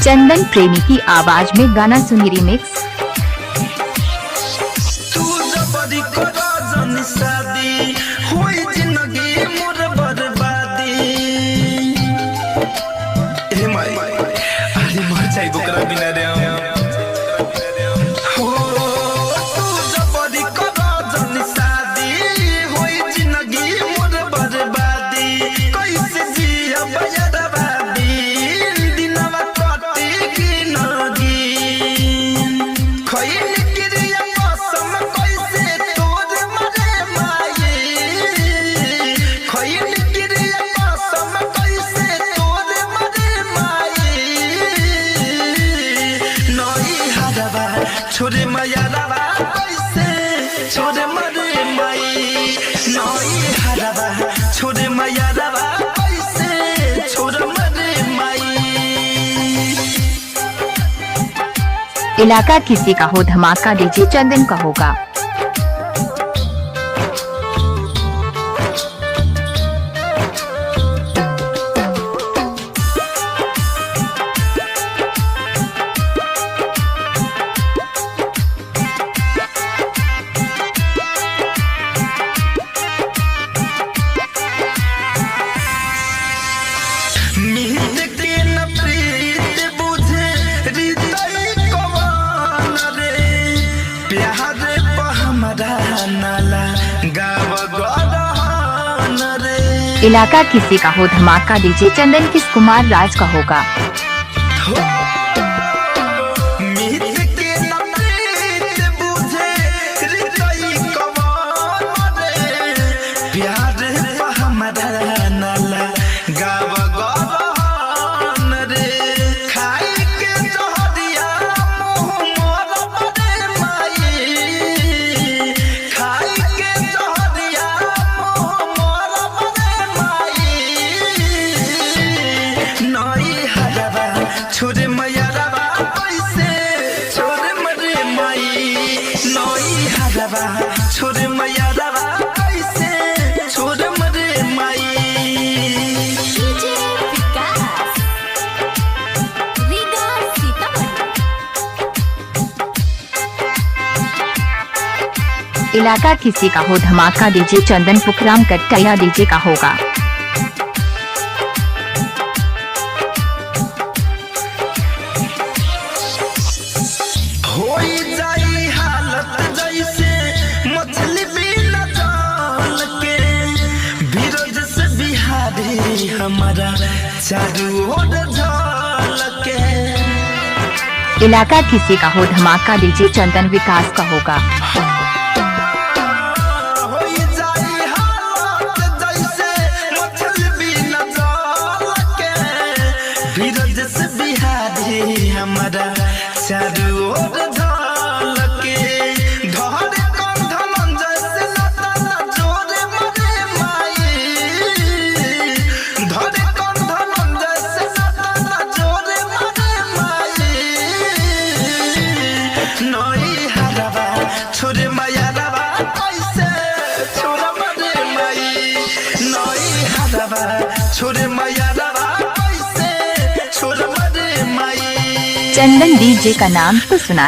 चंदन प्रेमी की आवाज में गाना सुनी रिमिक्स। तू जबरी कर जन शादी होई जिंदगी मोर बर्बादी। ए माई, अरे मर जाई ओकरा बिना रे हम। हो तू जबरी कर जन शादी होई जिंदगी मोर बर्बादी। कैसे जिया बर्बादी दिनवा कटी गिनगी। खैल क्रिया कसम कैसे तोर मरे माई। खैल क्रिया कसम कैसे तोर मरे माई। नई हरवा छोरे मैयारवा कैसे छोरे मरे माई। नई हरवा छोरे मैयारवा कैसे छोरे मरे माई। इलाका किसी का हो धमाका डीजे चंदन का होगा। मिहित के न प्रीत बुझे हृदय कवन रे। प्यार पर हमरा नाला गाव गरहन रे। इलाका किसी का हो धमाका डीजे चंदन किस कुमार राज का होगा। हो मिहित के न प्रीत बुझे हृदय कवन रे। प्यार पर हमरा नाला गाव गरहन रे। खाई के जहरिया मुँह मोर बरे माई। खाई के जहरिया मुँह मोर बरे माई। नई हरवा छोरे मैयारवा कैसे छोरे मरे माई। नई हरवा छोरे मैयारवा कैसे छोरे मरे माई। डीजे विकास रीगा सीतामढ़ी। इलाका किसी का हो धमाका डीजे चंदन पुखराम कट्टैया डीजे का होगा। होई जाई हालत जैसे मछली बिना जाल के। बिरज से बिहारी हमारा चारू ओर झाल के। इलाका किसी का हो धमाका डीजे चंदन विकास का होगा। होई जाई हालत जैसे मछली बिना जाल के। बिरज से बिहारी हमारा चारू ओर झाल के। धर कंधन जैसे लता न जोरे मरे माई। धर कंधन जैसे लता न जोरे मरे माई। नई हरवा छोरे मैयारवा कैसे छोरा मरे माई। नई हरवा छोरे मैयारवा कैसे छोरा मरे माई। चंदन डीजे का नाम तो सुना।